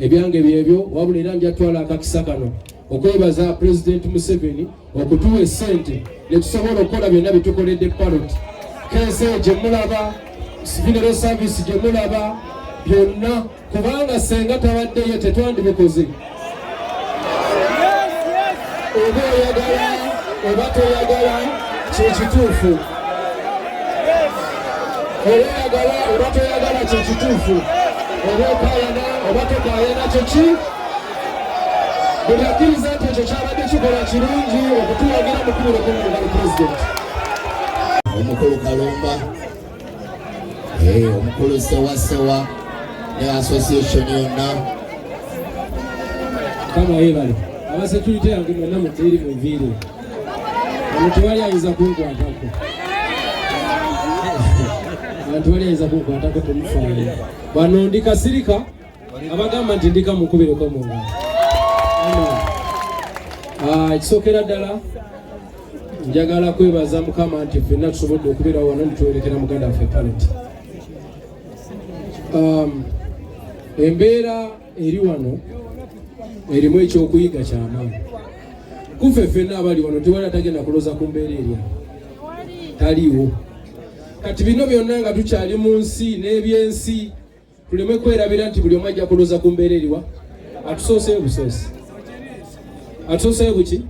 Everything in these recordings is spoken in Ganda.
Ebyange byebyo, wabula era njatwala akakisa kano okwebaza Pulezidenti Museveni okutuwa essente ne tusobola okukola byonna bye tukoledde Parrot. Keese gye mulaba, funeral service gye mulaba, byonna kubanga senga tabaddeyo tetwandibikoze. Oba oyagala oba toyagala, kyekituufu. Oba oyagala oba toyagala, kyekituufu. Oba okayana oba tokayana, kyeki buli akkiriza nti ekyo kyabadde kikola kirungi okutuwagira, mukubireko mungalo Pulezidenti. Omukulu Kalumba, omukulu Sewasewa ne association yonna. Kama yebale. Aba security yange mwenna muteeri munviire ono, tewali ayinza kunkwatako. Abantu tewali ayinza kunkwatako, temufaayo. Bano ndi kasirika, abagamba nti ndika mukubireko mu ngalo. Ekisookera ddala njagala kwebaza Mukama nti ffenna tusobodde okubeera wano nituwerekera muganda waffe Parrot. Embeera eri wano erimu ekyokuyiga kyamaanyi kufe ffenna abali wano. Tewali atagenda kulooza ku mbeera erya taliiwo. Kati bino byonna nga tukyali mu nsi n'ebyensi, tuleme kwerabira nti buli omu ajja kulooza ku mbeera eriwa atusooseyo busoosi, atusooseyo buki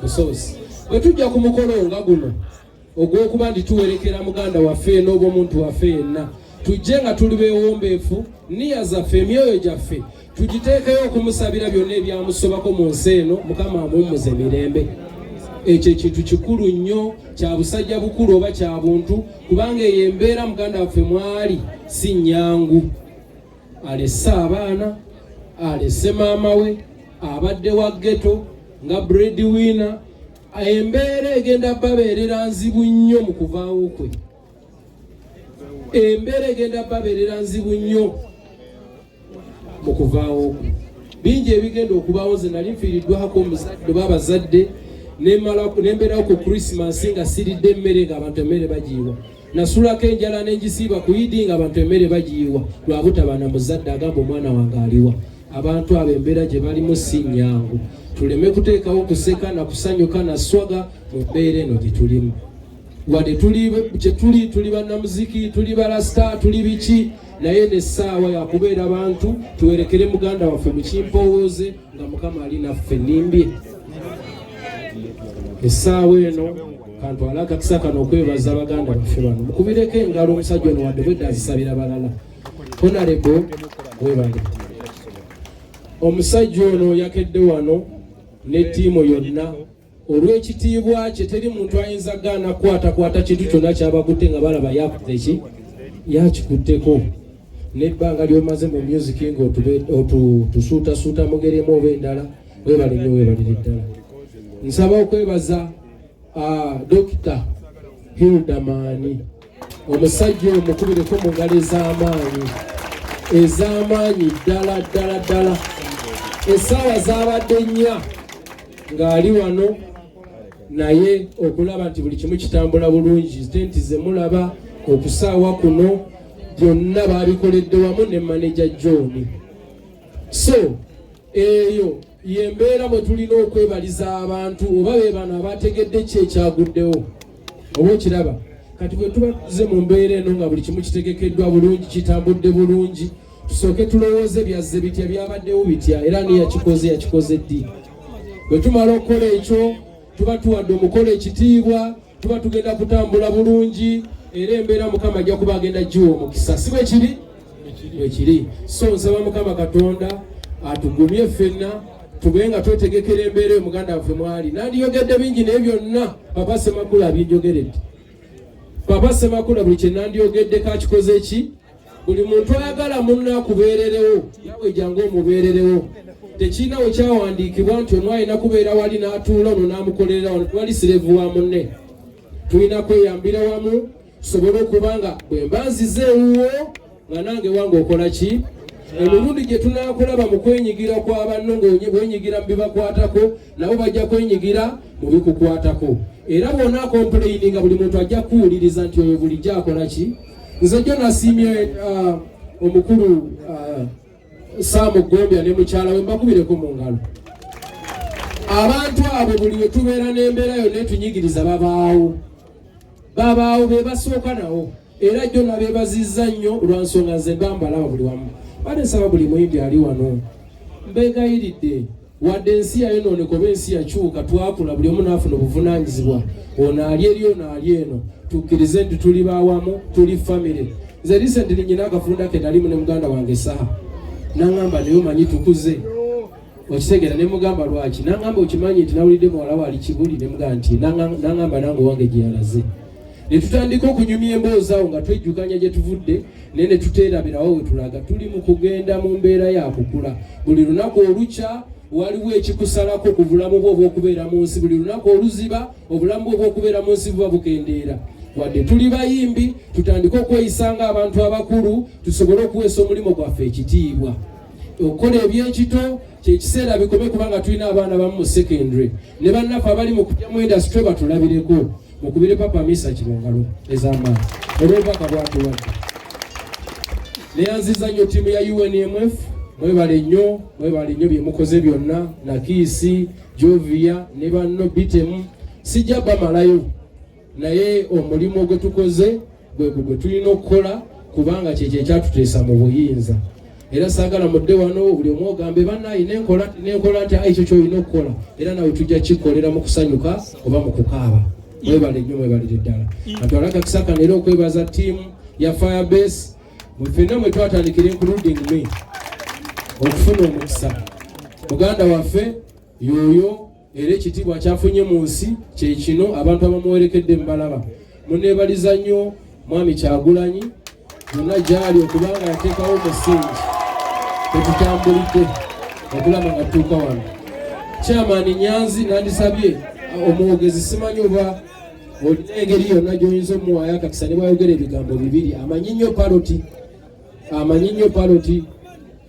busoosi. Bwe tujja ku mukolo nga guno ogw'okuba nti tuwerekera muganda waffe n'oba omuntu waffe yenna, tujje nga tuli beewombeefu, niya zaffe, emyoyo gyaffe tugiteekeyo okumusabira byonna ebyamusobako mu nsi eno, Mukama amuwummuze mirembe. Ekyo ekintu kikulu nnyo, kya busajja bukulu oba kya buntu, kubanga eyo embeera muganda waffe mwali si nnyangu. Alese abaana, alese maama we, abadde wa ghetto nga breadwinner. Embeera egenda babeerera nzibu nnyo mu kuvaawo kwe. Embeera egenda babeerera nzibu nnyo mu kuvaawo kwe. Bingi ebigenda okubaawo. Nze nali nfiiriddwako omuzadde oba abazadde, nembeerawo ku Christmas nga siridde emmere, ng'abantu emmere bagiyiwa. Nasulako enjala nenjisiiba ku Idi ng'abantu emmere bagiyiwa, lwabutabana muzadde agamba omwana wange aliwa. Abantu abo embeera gye balimu si nnyangu. Tuleme kuteekawo kuseka na kusanyuka na swaga mu mbeera eno gye tulimu. Wadde tuli kyetuli, tuli bannamuziki, tuli balasita, tuli biki, naye nessaawa yakubeera bantu tuwerekere muganda waffe mu kimpowooze nga Mukama ali naffe. Nimbye essaawa eno kantwale akakisa kano okwebaza baganda baffe bano. Mukubireko engalo omusajja ono, wadde bwedde azisabira balala. Honorable, webale. Omusajja ono yakedde wano ne ttiimu yonna. Olw'ekitiibwa kye, teri muntu ayinza gaana kukwatakwata kintu kyonna kyabakutte nga balaba yakoze ki, yakikutteko. N'ebbanga ly'omaze mu music nga otusuutasuuta mu ngeri emu oba endala, webale nnyo, webalire ddala. Nsaba okwebaza Dokita Hildamaani. Omusajja oyo mukubireko mu ngalo ez'amaanyi, ez'amaanyi ddala ddala ddala. Essaawa zaabadde 4 ng'ali wano, naye okulaba nti buli kimu kitambula bulungi, tenti ze mulaba, okusaawa kuno, byonna baabikoledde wamu ne maneja John. So eyo yembeera mwe tulina okwebaliza abantu, oba be bano abategedde ki ekyaguddewo oba okiraba. Kati bwe tuba tuze mu mbeera eno nga buli kimu kitegekeddwa bulungi, kitambudde bulungi, tusooke tulowooze byazze bitya, byabaddewo bitya, era ani yakikoze, yakikoze ddi. Bwe tumala okukola ekyo, tuba tuwadde omukolo ekitiibwa, tuba tugenda kutambula bulungi, era embeera Mukama ajja kuba agenda giwa omukisa. Si bwe kiri? Bwe kiri. So nsaba Mukama Katonda atugumye ffenna, tube nga twetegekera embeera eyo muganda waffe mwali. Nandiyogedde bingi, naye byonna Papa Semakula abinjogeredde. Papa Semakula buli kye nandyogeddeko akikoze ki. Buli muntu ayagala munne akubeererewo, yawe jangu omubeererewo. Tekirina we kyawandiikibwa nti omu alina kubeera wali n'atuula, ono n'amukolerera wano. Tewali slave wa munne. Tulina kweyambira wamu tusobole okuba nga bwe mba nzize ewuwo nga nange wange okola ki. Emirundi gye tunaakulaba mu kwenyigira kwa banno, ng'wenyigira mu bibakwatako, nabo bajja kwenyigira mu bikukwatako. Era bw'onaakompuleyininga, buli muntu ajja kukuwuliriza nti oyo bulijjo akola ki. Nze jjo nasiimye omukulu Saamu Gombya ne mukyala we, mbakubireko mu ngalo. Abantu abo buli we tubeera n'embeera yonna etunyigiriza babaawo, babaawo, be basooka nawo. Era jjo nabeebazizza nnyo lwa nsonga nze mba mbalaba buli wamu. Bade nsaba buli muyimbi ali wano, mbeegayiridde, wadde ensi yayonooneka oba ensi yakyuka, twakula, buli omu n'afuna obuvunaanyizibwa, ono ali eri, ono ali eno, tukkirize nti tuli bawamu, tuli family. Nze recently nyina akafunda ke nalimu ne muganda wange Saha, naŋŋamba, "Naye omanyi tukuze," okitegeera? Ne mugamba, "Lwaki?" Naŋŋamba, "Okimanyi nti nawulidde muwala we ali Kibuli?" Ne mugamba nti, naŋŋamba, "Nange owange gye yalaze." Ne tutandika okunyumya emboozi awo nga twejjukanya gye tuvudde, naye ne tuteerabirawo we tulaga. Tuli mu kugenda mu mbeera ya kukula. Buli lunaku olukya waliwo ekikusalako ku bulamu bwo obw'okubeera mu nsi. Buli lunaku oluziba, obulamu bwo obw'okubeera mu nsi buba bukendeera. Wadde tuli bayimbi, tutandike okweyisa ng'abantu abakulu, tusobole okuweesa omulimu gwaffe ekitiibwa. Okukola ebyekito kyekiseera bikome, kubanga tulina abaana bamu mu secondary ne bannaffe abali mu kujja mu industry batulabireko. Mukubire Papa Misa kibongalo ez'amaanyi olw'obubaka bwatuwadde. Neyanziza nnyo ttiimu ya UNMF, mwebale nnyo, mwebale nnyo bye mukoze byonna, Nakiisi, Jovia ne banno bitemu. Sijja bamalayo, naye omulimu gwe tukoze gwegwo gwe tulina okukola, kubanga kyekyo ekyatuteesa mu buyinza. Era saagala mudde wano buli omu ogambe, "Bannaye, nenkola nenkola," nti ekyo kyolina okukola, era nawe tujja kikolera mu kusanyuka oba mu kukaaba. Mwebale nnyo, mwebalire ddala. Atwala akakisa kano era okwebaza ttiimu ya Firebase, mwe mwe twatandikira, including me, okufuna omukisa. Muganda waffe yoyo, era ekitiibwa kyafunye mu nsi kyekino, abantu abamuwerekedde mubalaba. Muneebaliza nnyo Mwami Kyagulanyi yonna gyali, okubanga yateekawo omusingi tetutambulidde okulaba nga tutuuka wano. Chairman Nyanzi, nandisabye omwogezi, simanyi oba olina engeri yonna gy'oyinza omuwaayo akakisa ne bwayogera ebigambo bibiri. Amanyi nnyo Paroti, amanyi nnyo Paroti,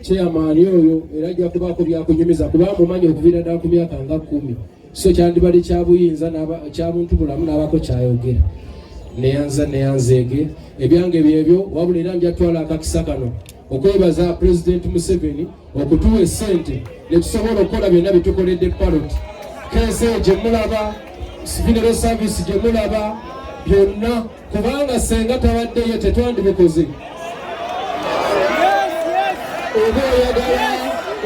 chairman oyo, era ajja kubaako byakunyumiza kuba mumanyi okuviira ddala ku myaka nga 10. So kyandibadde kyabuyinza kya buntu bulamu n'abako kyayogera. Neyanza, neyanzeege ebyange byebyo. Wabula era njatwala akakisa kano okwebaza Pulezidenti Museveni okutuwa essente ne tusobola okukola byonna bye tukoledde Paroti. Keese gye mulaba, funeral service gye mulaba, byonna, kubanga senga tabaddeyo tetwandibikoze. Oba oyagala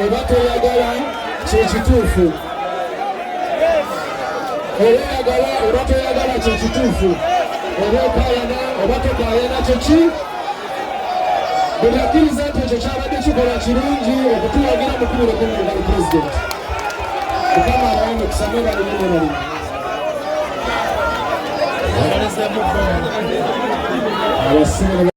oba toyagala, kyekituufu. Oba oyagala oba toyagala, kyekituufu. Oba okayana oba tokayana, kyeki. Buli akkiriza nti ekyo kyabadde kikola kirungi okutuwagira, mukubireko mu ngalo Pulezidenti. Mukama abawe omukisa. Mwebale nnyo, mwebale nnyo. Abasibe.